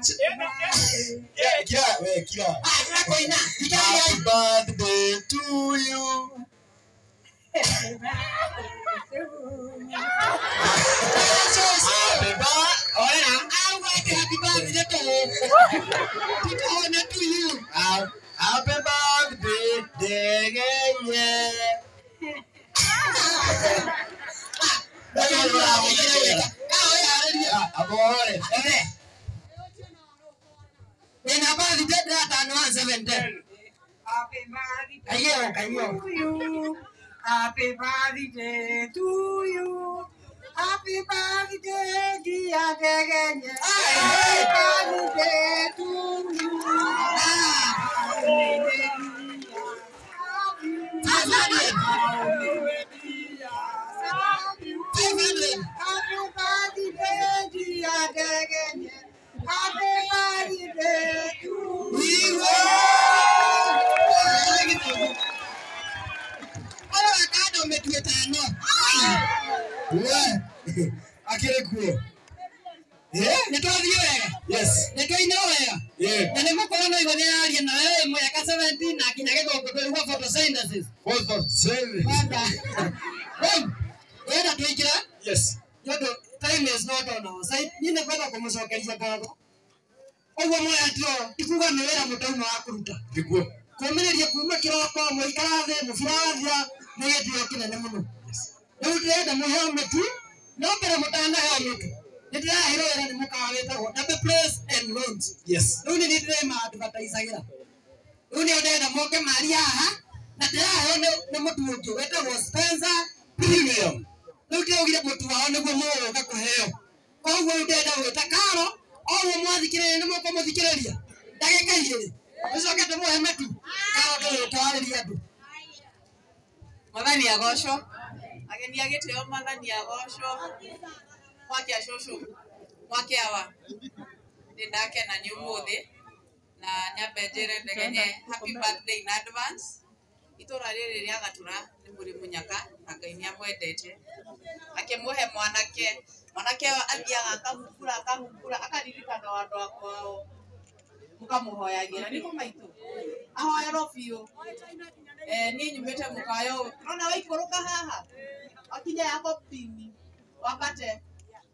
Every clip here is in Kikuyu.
Kira, we kira. Happy birthday to you. Happy birthday. Happy birthday to you. Happy birthday, Ndegenye. Happy birthday to you. Happy birthday to you. Happy birthday, dear Ndegenye. Happy birthday to you. Happy birthday, dear Ndegenye. Happy birthday to you. Akĩrĩ kuo. Nĩ twathiĩ wega. Yes. Nĩ twaina wega. Yeah. Na nĩ mũkorwo no igua nĩararia na wewe mwaka 17 na nginya gĩthũngũ tũigua photosynthesis. Photosynthesis. Wanda. Rĩu, wenda tũingĩre? Yes. Nĩ ũndũ time is not on our side. Niĩ nĩ ngwenda kũmũcokeria ngatho. Ũguo moya tro ti kuga nĩ wĩra mũtauma wa kũruta. Nĩguo. Kũmĩrĩria kuma kĩroko mũikara thĩ mũbira wathira nĩ gĩtĩo kĩnene mũno. Rĩu ndĩrenda mũheo mĩtu, no mbere mũtanaheo mĩtu nĩ ndĩraheirwo wĩra nĩ mũkawa wĩtagwo Double Place and Lounge. Yes. Rĩu nĩ niĩ ndĩrĩma-advertisagĩra. Rĩu nĩo ndĩrenda moke maria haha na ndĩraheo nĩ mũtu ũngĩ wĩtagwo Spencer Premium. Rĩu ndĩraugire mũtu wao nĩguo mũgũka kũheo. Koguo rĩu ndĩrenda gwĩta Karo, o ũguo mwathikĩrĩria nĩ mũkũmũthikĩrĩria ndagĩka igĩrĩ tũcoke tũmũhe mĩtu. Karo ndũgũka warĩrie andũ. Mwathani agocwo. Ageni a gĩtĩo mwathani agocwo. Mwake a cũcũ, mwake awa. Nĩ ndakena nĩ ũmũthĩ na nyambe njĩre Ndegenye happy birthday in advance. Itũra rĩrĩ rĩa Gatura nĩ mũrĩ mũnyaka na Ngai nĩ amwendete. Akĩmũhe mwanake, mwanake ũyũ athiaga akahungura akahungura akaririkana andũ a kwao. Mũkamũhoyagĩra nĩguo maitũ ahoerwo biũ. Niĩ nyumĩte mũkayo ũyũ ũrona waikũrũka haha wakinya Yakobini wambate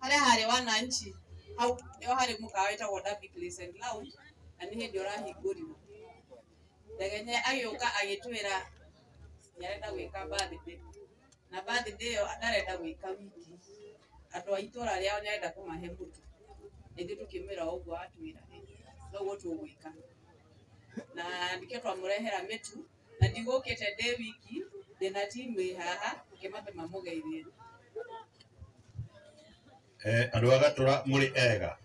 harĩa harĩ wananchi hau nĩho harĩ mũkawa wĩtagwo Derby Place and Lounge na nĩ hĩndĩ ũrahingũrirwo. Ndegenye agĩũka agĩtwĩra nĩarenda gwĩka birthday na birthday ĩyo ndarenda gwĩka wiki, andũ a itũra rĩao nĩarenda kũmahe mũtu. Ithuĩ tũkĩmwĩra o ũguo atwĩra noguo tũgwĩka na nĩkĩo twamũrehera mĩtu na ndigũkĩte ndĩ wiki ndĩna timu ĩ haha ngĩmambe mamũgeithie. Andũ a Gatura mũrĩ ega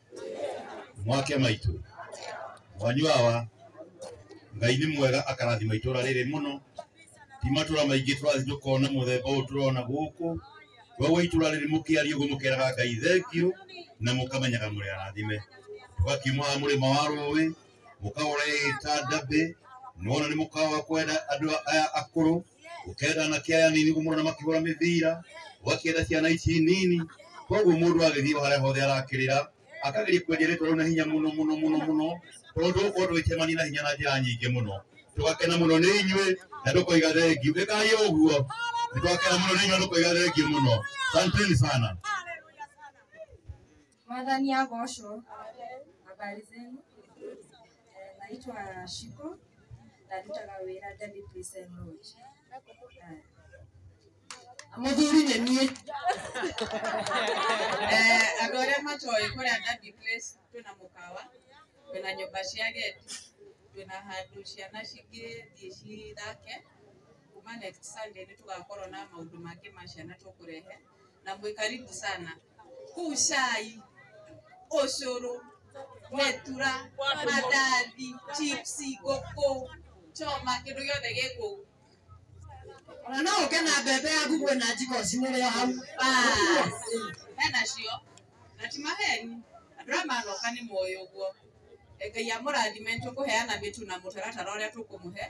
mwake maitũ mwanyu awa Ngai nĩ mwega akarathima itũra rĩrĩ mũno ti matũra maingĩ tũrathiĩ tũkona mũthemba ũyũ tũrona gũkũ koguo itũra rĩrĩ mũkĩaria ũguo mũkeraga Ngai thengiũ na mũkamenyaga mũrĩ arathime tũgakiuma haha mũrĩma wa rũĩ mũkaũreta Ndambĩ nĩwona nĩ mũkawa wa kwenda andũ aya akũrũ ũkenda anake aya nini ũguo mũrona makĩhũra mĩbira ũgakĩenda ciana ici nini koguo mũndũ agĩthiĩ harĩa hothe arakĩrĩra akageria kwendia rĩtwa rĩu na hinya mũno mũno mũno mũno tondũ tũgũkorwo tũgĩcemania na hinya na njĩra nyingĩ mũno tũgakena mũno nĩ inyuĩ na tũkoiga thengiũ ĩkai ũguo nĩ twakena mũno nĩ inyuĩ na tũkoiga thengiũ mũno asanteni sana. Mwathani agocwo. Habari zenu? Naitwa Shiko narutaga wĩra Derby Place and Lodge. Mũthuri nĩ niĩ. Andũ arĩa matoĩ kũrĩa Derby Place twĩna mũkawa, twĩna nyũmba cia agendi, twĩna handũ ciana cingĩthiĩ cithake. Kuma next Sunday nĩ tũgakorwo na maũndũ mangĩ ma ciana tũkũrehe na mwĩ karibu sana. Kũu cai, ũcũrũ, metura, mandathi, chips, ngũkũ, choma, kĩndũ gĩothe gĩ kũu. Ona no ũke na mbembe yaku kwĩna njiko cinĩrĩo hau. Bas, hena cio na ti maheni andũ arĩa manoka nĩ moĩ ũguo. Ngai amũrathime nĩ tũkũheana mĩtu na mũtaratara ũrĩa tũkũmũhe.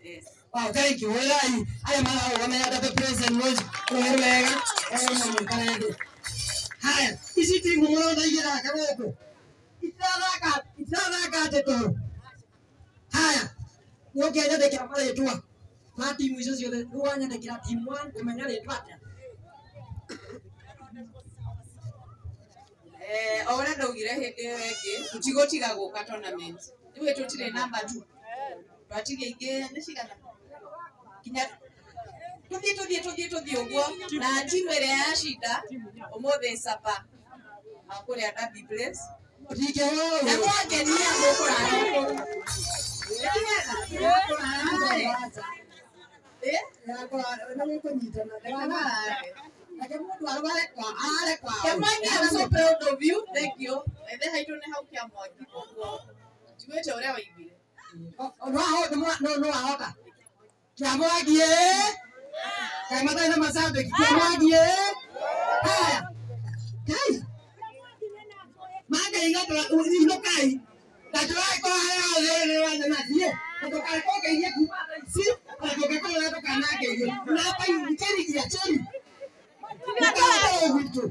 Yes. Wow, thank you. Wĩrai arĩa mararũgamĩrĩra Derby Place and Lodge rũĩ rwega mũikare thĩ. Haya, ici timu mũrona igĩthaka gũkũ itirathaka Mũgate tũhũ. Haya, nĩũkĩnyandĩkĩra marĩtwa ma timu icio ciothe, rĩu wanyandĩkĩra team 1 ngũmenya rĩtwa atĩa? O ũrĩa ndaugire hĩndĩ ĩyo ĩngĩ, tũtigũtiga gũka tournament. Rĩu tũtirĩ namba 2. Twatigia ingĩ nĩ cigana? Kinya tũthiĩ ũguo na timu ĩrĩa yacinda ũmũthĩ sapa makũrĩa Derby Place. Na mwangenia mũkũrara kũu. Kĩamwangi, I'm so proud of you. Thank you. Ithe haitũ nĩ hau Kĩamwangi koguo njiguĩte ũrĩa waiguire. No wahota. Kĩamwangi ĩ. Kaĩ matarĩ na macambĩki. Kĩamwangi ĩ. Haya. Kai. Mangai inũkai. Na tũragĩkorwo harĩa hothe ũrĩ na ndũkareke ũngeithie kuma thaa ici, na ndũngĩkorwo ũrĩa ndũkanangeithie. Namba njerigia njeri. Ndũkareke gwitũ.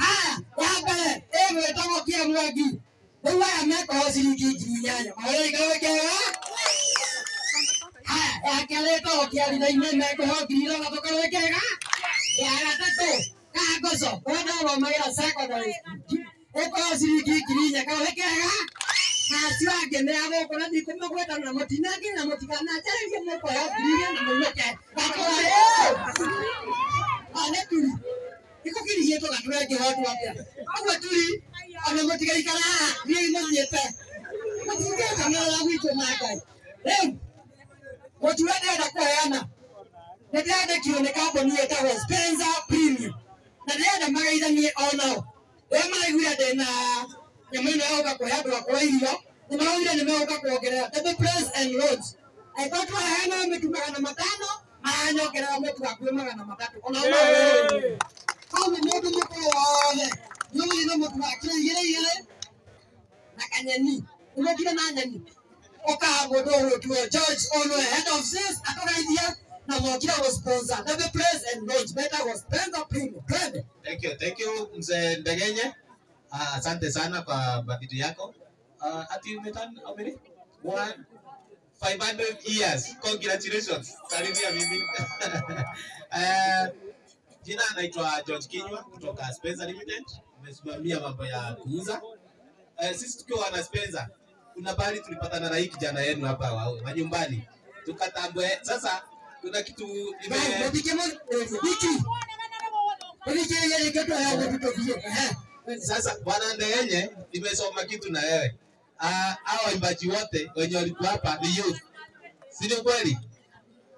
Haya, ya mbere ĩgwĩtagwo Kĩamwangi. Rĩu aya mekũheo ciringi 8,000. Mahũrĩre kega. Haya, ya kerĩ ĩtagwo Kĩarira-inĩ mekũheo 6,000 karũĩ kega. Ya gatatũ Kangoco ũrĩa ndathomagĩra secondary ĩkũheo ciringi 4,000 karũĩ kega. Na acio angĩ nĩ a gũkũ na ndikũmagweta na mũtinange na mũtikananjarĩrie mũkũheo 4,000 na mũinũke. Gatũra ĩ. Nĩ turi. Ikũkiririe tũgatũra ĩngĩhotwo atĩa? Ũguo turi ona mũtigaikara haha thiĩi mũthiĩte. Mũtingĩtanĩrĩra gwitũ ma Ngai. Rĩu mũtu ũrĩa ndĩrenda kũheana nĩ ndĩrandĩkirwo nĩ kambuni ĩtagwo Spencer Premium na ndĩrenda mageithanie onao. Rĩrĩa maraiguire ndĩna nyamũ ĩno ya gũka kũhe andũ akwa irio, nĩ maraugire nĩ megũka kuongerera Table Place and Lodge. Angĩkorwo tũraheana mĩtu 500, maranyongerera mũtu hakuhĩ 300. Onao no koguo mũndũ mũkũrũ wothe nĩũgũthiĩ na mũtu wa kiro 2 2 na kanyeni. Nĩmokire na nyeni. Ũkaha mũndũ ũgwĩtwo George Onwe, head of sales, atũgeithie na mokire gũ sponsor Table Place and Lodge metagwo Spencer Premium. Twende. Thank you Mzee Ndegenye. Asante sana kwa birthday yako. Ati umeturn how many? 500 years. Congratulations. Karibia mimi. Jina naitwa George Kinywa kutoka Spencer Limited. Nimesimamia mambo ya kuuza. Sisi tukiwa wana Spencer, kuna bahari tulipatana na hii kijana yenu hapa wa nyumbani. Tukatambua sasa kuna kitu Sasa Bwana Ndegenye, nimesoma kitu na wewe. Hao waimbaji wote wenye walikuwa hapa ni youth. Si ni kweli?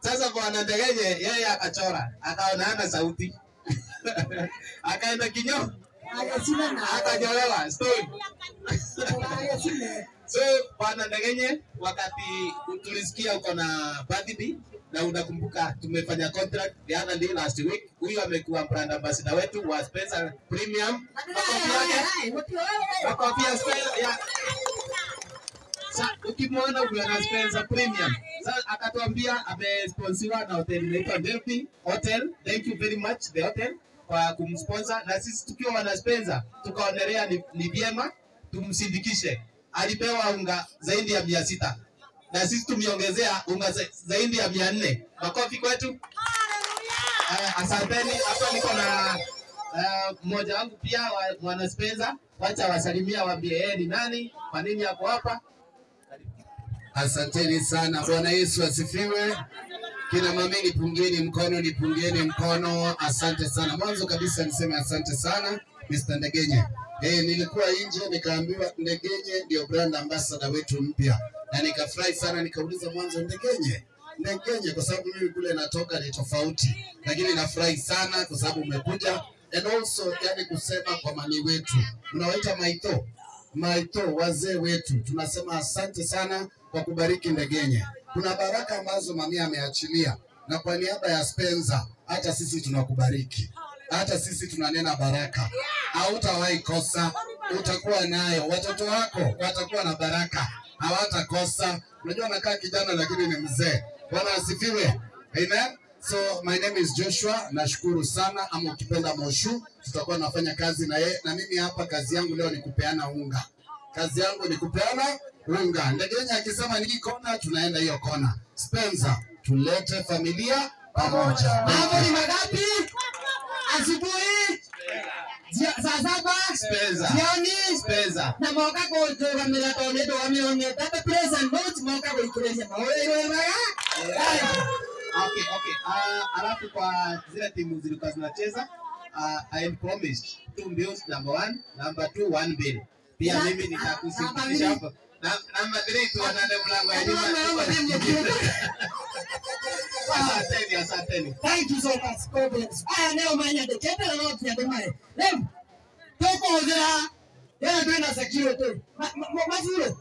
Sasa Bwana Ndegenye yeye akachora, akaona hana sauti. Akaenda kinyo. Akanyolewa stone. So Bwana Ndegenye, wakati tulisikia uko na birthday na unakumbuka tumefanya contract the other day last week, huyu amekuwa brand ambassador wetu wa Spencer Premium. Makofi ya Spencer ya. Sa ukimwona huyu ana Spencer Premium. Sasa akatuambia amesponsiwa na hotel inaitwa Delphi Hotel. Thank you very much the hotel kwa kumsponsor, na sisi tukiwa wana Spencer tukaonelea ni vyema tumsindikishe. Alipewa unga zaidi ya 600 na sisi tumiongezea unga zaidi ya 400. Makofi kwetu. Asanteni. Hapa niko na mmoja wangu pia mwana Spencer. Wacha wasalimia waambie yeye ni nani, kwa nini hapo hapa. Asanteni sana. Bwana Yesu asifiwe. Kina mami nipungieni mkono, nipungieni mkono. Asante sana. Mwanzo kabisa niseme asante sana Mr. Ndegenye. Nilikuwa nje nikaambiwa Ndegenye ndio brand ambassador wetu mpya. Na nikafurahi sana, nikauliza mwanzo Ndegenye, Ndegenye, kwa sababu mimi kule natoka ni tofauti. Lakini nafurahi sana kwa sababu umekuja. And also, yani kusema kwa mami wetu, mnawaita maito, maito wazee wetu, tunasema asante sana kwa kubariki Ndegenye. Kuna baraka ambazo mami ameachilia, na kwa niaba ya Spencer, hata sisi tunakubariki. Hata sisi tunanena baraka. Hautawahi kosa, utakuwa nayo. Watoto wako watakuwa na baraka, hawatakosa. Unajua nakaa kijana lakini ni mzee. Bwana asifiwe. Amen. So my name is Joshua, nashukuru sana, ama ukipenda Moshu, tutakuwa nafanya kazi na yeye. Na mimi hapa kazi yangu leo ni kupeana unga. Kazi yangu ni kupeana unga. Ndegenye akisema ni kona, tunaenda hiyo kona. Spencer, tulete familia pamoja. Mambo ni magapi? Asubuhi saa saba Spencer. jioni Spencer. na moka kũndũgamĩra tondũ nĩ ndũgamĩrwo nĩ Ndambe Praise and Notes moka gũikĩrĩria maũrĩrwo mega. Okay, okay. Alafu kwa zile timu zilikuwa zinacheza, I am promised 2 bills, number 1, number 2 1 bill. Pia mimi nitakusindikiza hapo. Number 3 tuonane mlango ya nyumba. Asanteni, asanteni. Thank you so much. God bless. Aya nĩo manyandĩkĩte na no nginya ndĩmahe. Rĩu tũkũhũthĩra rĩrĩa twĩna security maburũ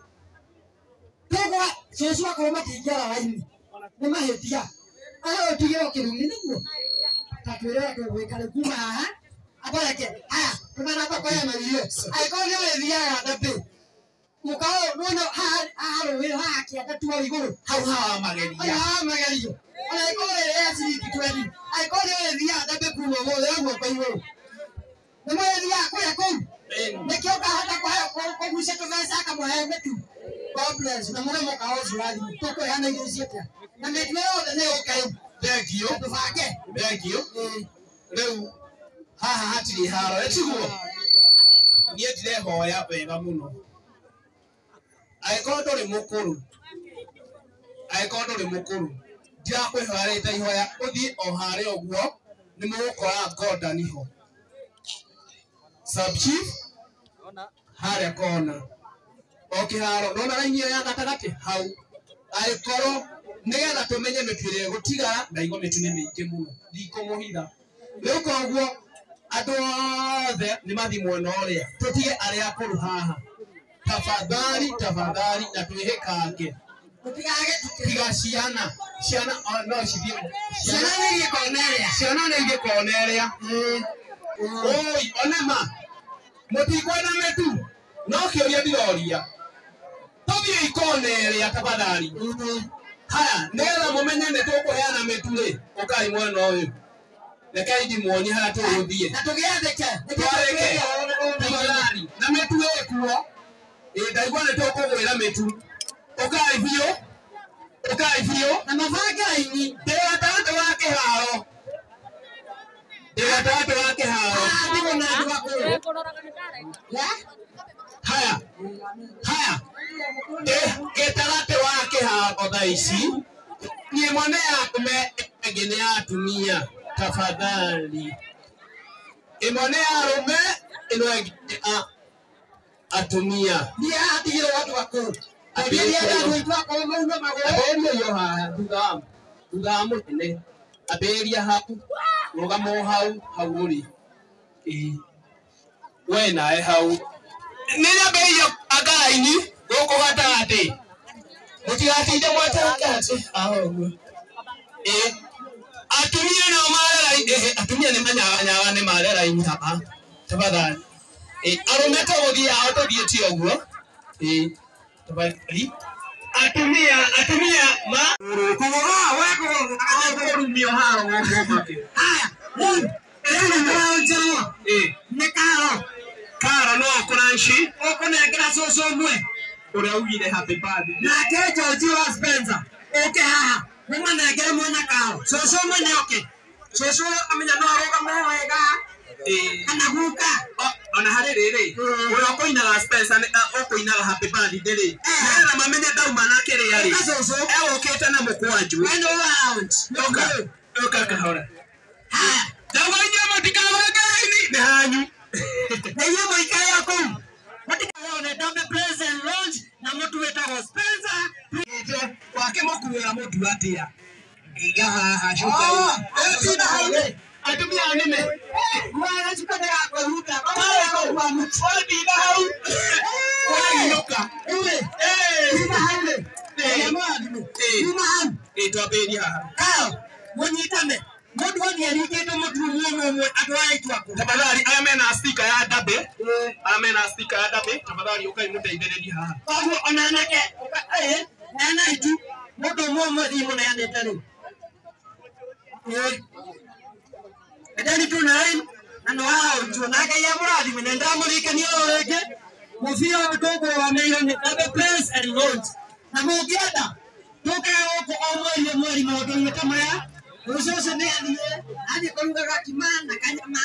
tũgwa cũcũ akorwo matingĩara raini nĩ mahĩtia aya ũtigĩrwo kĩrumi nĩguo ta twĩre ũrĩa tũgwĩka rĩu kuma haha abareke aya tũtanamba kũheana irio angĩkorwo nĩ ũrĩthiaga ndambĩ mũkaũ nĩwona haha rũĩ haha kĩanda tu hau igũrũ Hau hawa mageria. Hau hawa magerio ona angĩkorwo ũrĩrĩa ciringi 20 angĩkorwo nĩ ũrĩthiaga ndambĩ kuma ũmũthĩ hau guoko igũrũ nĩ mũrĩthiaga kũrĩa kũu nĩkĩo ngahota kũgucia tũbeca akamũhe mĩtu. God bless na mũge mũkawa ũcio wathimũ tũkũheana irio icio atĩa na mĩtu yothe nĩ yũke rĩu Thank you. tũbange. Thank you. Rĩu haha hatirĩ haro ĩtiguo niĩ ndirehoya wega mũno angĩkorwo ndũrĩ mũkũrũ angĩkorwo ndũrĩ mũkũrũ ndirakwĩhoya rĩta ihoya ũthiĩ o harĩa ũguo nĩ mũgũkora Gordon ho sub chief harĩa kona o kĩharo nona raini ĩyo ya gatagatĩ hau angĩkorwo nĩgetha tũmenye mĩtu ĩrĩa ĩgũtigara ndaigua mĩtu nĩ mĩingĩ mũno ndikũmũhitha rĩu koguo andũ othe nĩ mathiĩ mwena ũrĩa tũtige arĩa akũrũ haha tafadhali tafadhali na twĩhĩkange tiga ciana ciana no cithiĩ Ciana nĩ ithiĩ kona ĩrĩa. Ciana nĩ ithiĩ kona ĩrĩa. Oi onema mũtikwenda mĩtu no kĩũria ndiroria tũthiĩ ikona ĩrĩa tafadhali. Haya nĩgetha mũmenye nĩ tũkũheana mĩtu rĩ ũkai mwena ũyũ rekei ndimuonie harĩa tũgũthiĩ na tũgĩathĩke twarĩke tafadhali na mĩtu ĩkuo ĩ ndaigua nĩ tũkũgwĩra mĩtu ũkai biũ ũkai biũ na mabange raini ndĩ gatagatĩ wa kĩharo ndĩ gatagatĩ wa kĩharo ndigũ na andũ akũrũ haya haya ndĩ gĩtagatĩ wa kĩharo thaa ici niĩ mwene yakume ĩngĩ nĩ ya atumia tafadhali ĩmwe nĩ ya arũme ĩno ĩngĩ nĩ ya atumia niĩ haha ndigĩrwo andũ akũrũ ambĩrĩria andũ aitũ akũrũ mauna magũrũ ambĩrĩria iyo haha thutha wa mũnene ambĩrĩria hau rũgama o hau hau ũrĩ ĩĩ we nawe hau nĩ nyambĩrĩirie anga raini gũkũ gatagatĩ mũtigatinde mweterekete aho ũguo ĩĩ atumia nao mare raini atumia nĩ manyaganyaga nĩ mare raini haha tafadhali ĩĩ arũme tũgũthiĩ hao tũthiĩte ũguo ĩĩ tafadhali atumia atumia ma kũgũra we kũgũra kũrumio haro gũkũ make haya rĩu ĩno nĩ njĩrwo ĩĩ nĩ karo karo no ũkũranci ũkũnengera cũcũ ũmwe ũrĩa ugire happy birthday nake George wa Spencer ũke haha mũmanengere mwena karo cũcũ ũmwe nĩ oke cũcũ amenya no arũgame wega kana guka ona harĩ rĩrĩ ũrĩa ũkũinaga Spencer ũkũinaga happy birthday rĩ nĩgetha mamenye ndauma na kĩrĩa rĩ egũkĩte na mũkwanjũ we nĩ round ũka ũka kahora ndauga inyuĩ mũtikabange raini nĩ hanyu na inyuĩ mũikare o kũu mũtikaheo nĩ Ndambe Praise and Lounge na mũtu wĩtagwo Spencer wakĩmũkuĩra mũtu atĩa iga haha cuka tina hau rĩ atumia anene Mwana cuka ndĩgakũhuta Wandinda hau wainũka rĩu tina hau rĩ kuma hau ĩ twambĩrĩria haha kao mũnyitane mũndũ athiĩ aringĩte mũtu ũmwe ũmwe andũ aya aitũ akũrũ tafadhali aya mena stika ya Ndambe aya mena stika ya Ndambe tafadhali ũkai mũteithĩrĩrie haha koguo ona anake neana itu mũndũ ũmwe ũmwe thiĩ mũneanĩte rĩu Endeni tu na line na nĩ waũnjwo na Ngai amũrathime na ndamũririkania o rĩngĩ Mũbira tũkũrũgamĩrĩirwo nĩ Abe Place and Lodge. Na mũngĩenda tũkaga gũkũ o mweri o mweri maũndũ-inĩ ta maya. Rũciũ ũcio nĩ athiĩ athiĩ kũruga gakima na kanyama.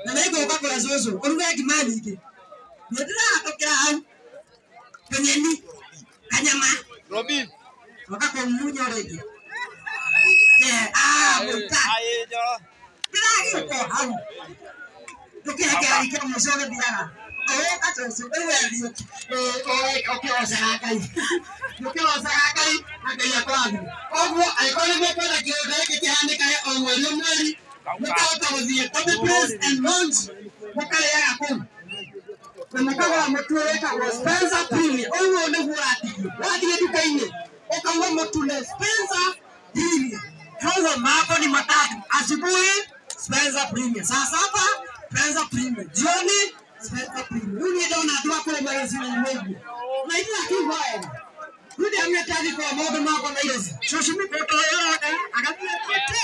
Na nĩngũka kũrĩa cũcũ ũruge ngima nyingĩ. Nĩ ndĩrahatũkĩra hau tũnyeni kanyama. Robi. Coka kũmumunya rĩngĩ. Ah, mũita. Ndĩragĩũka o hau. Ndũkĩhe kĩarĩ kĩa mũico gĩthiraga. Ũgũka cũcũ rĩu wethiĩ ũkĩrocaga Ngai. Ũkĩrocaga Ngai na Ngai akũrathime. Koguo angĩkorwo nĩ mũkwenda kĩũndũ gĩkĩ kĩhanĩkage o mweri o mweri, mũkahota gũthiĩ Toby Place and Lounge mũkarĩaga kũu. Na mũkagũra mũtu wĩtagwo Spencer Premium. Ũguo nĩguo ũratigio. Wathiĩ nduka-inĩ ũkauga mũtu nĩ Spencer Premium. Koguo mambo ni matatu. Asubuhi Spencer Premium. Saa saba Spencer Premium. Jioni Spencer Premium. Rĩu niĩ ndona andũ akũrũ magĩcira nĩ Na ithuĩ akiuga wega. Rĩu ndĩamĩte athiĩ kwa maũndũ makwa Nairobi. Cũcũ mĩkoto yothe agathiĩ athiĩte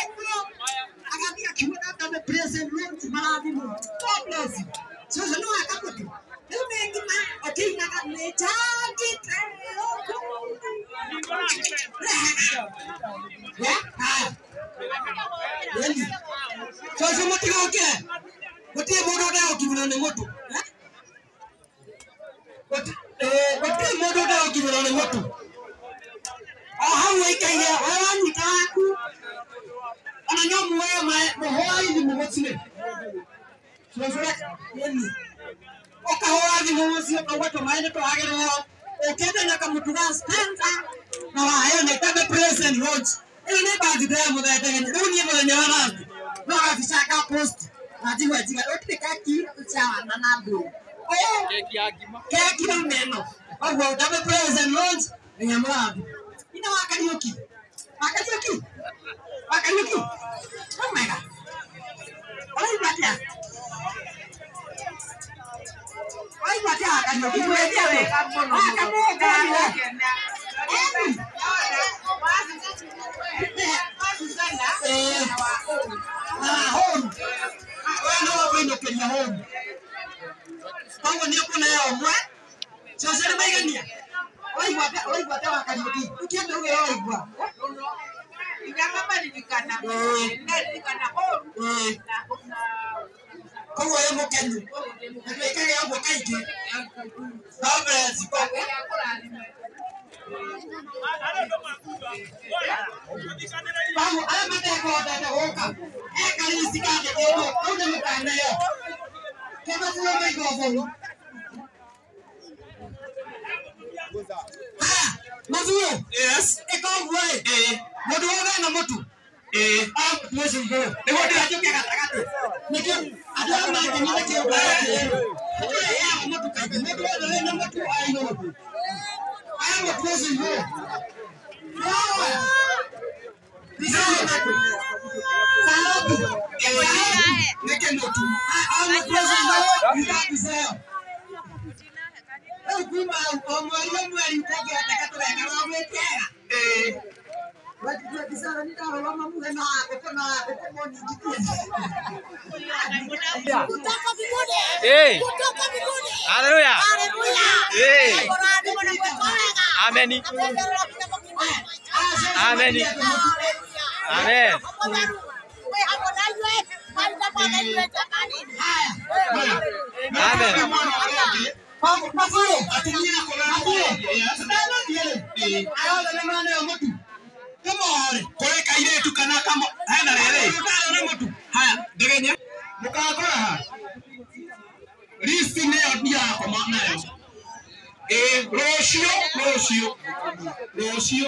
agathiĩ akiuga Toby Place and Lounge marathimwo. God bless you. Cũcũ nĩ wakamũtu. Rĩu nĩ ngima ũkĩinaga nĩ njangĩte Cũcũ mũtigokĩre. Gũtirĩ mũndũ ũtegũkinyĩrwo nĩ mũtu. Gũtirĩ mũndũ ũtegũkinyĩrwo nĩ mũtu. O hau ũikaire we wanyita waku ona no muoye mũhũra thimũ mũciĩ. Cũcũ ĩni. Ũkahũra thimũ mũciĩ ũkauga tũmaĩ nĩ twagĩrĩrwo. Ũkĩte na kamũtu ga Spencer na waheo nĩ Toby Place and Lodge. Ĩno nĩ birthday ya mũthemba rĩu niĩ mũthenya wa Thursday no gabica ka post na njigua njiga gũtirĩ keki cia wana na ndũ. Keki ya ngima. Keki na meno. Koguo Toby Place and Lodge nĩ mũrathi. Ina wa Kariũki. Wa Kariũki. Wa Kariũki. Oh my God. Ũraigua atĩa? Ũraigua atĩa wa Kariũki? Ngwĩtia wega mũno. Wa Kamũngũria. Na home. We no ũkũinũkĩria home. Koguo nĩ ũkũneo ũmwe. Cũcũ nĩ maigania. Ũraigua atĩa ũraigua atĩa wa Kariũki? Ũkĩenda uge ũraigua. Koguo wĩ mũkenu. Na twĩkage ũguo kaingĩ. God bless you. Koguo arĩa matekũhotete gũka, he karisi kandĩkĩtwo, kau nĩ mũkaneo. Kamabuo maikroboni. Haya, mabuo. Yes. Ĩka ũguo ĩ. Mũndũ wothe ena mũtu. Ah, mũtu ũcio igũrũ. Nĩguo ndĩgatuĩke gatagatĩ. Nĩkĩo andũ arĩa mangĩnyita kĩũngano kĩerũ. Tũreheaga mũtu kaingĩ. Mũndũ wothe wĩna mũtu oya igũrũ. Oya mũtu ũcio igũrũ. Nĩwoya. Mbica ĩno. Saobi. Nĩkĩ mũtu? Oya mũtu ũcio igũrũ. Mbica mbica ĩyo. Rĩu kuma hau o mweri o mweri ũkũngĩhoteka tũrekaga gwĩkĩra. Kutoka mbinguni. Eh. Kutoka mbinguni. Haleluya. Haleluya. Eh. Kũrathimwo na gwĩka wega. Amen. Na kuongererwo kinya mũkinya. Amen. Haleluya. Amen. Roho Mũtheru, wĩ hamwe na ithuĩ, mahinda mothe ithuĩ jamani. Amen. Maburo. Atumia kũrĩa Maburo. Yes. Ndanathiĩ rĩ. Arothe nĩ maneo mũtu. Kĩmohore. Kũrĩ kairĩtu kana kamo hena rĩrĩ. Ũtarĩ mũtu. Haya, ndegenye. Mũkakora ha? Listi nĩyo ndirakoma nayo. Ĩĩ, rũciũ, rũciũ. Rũciũ.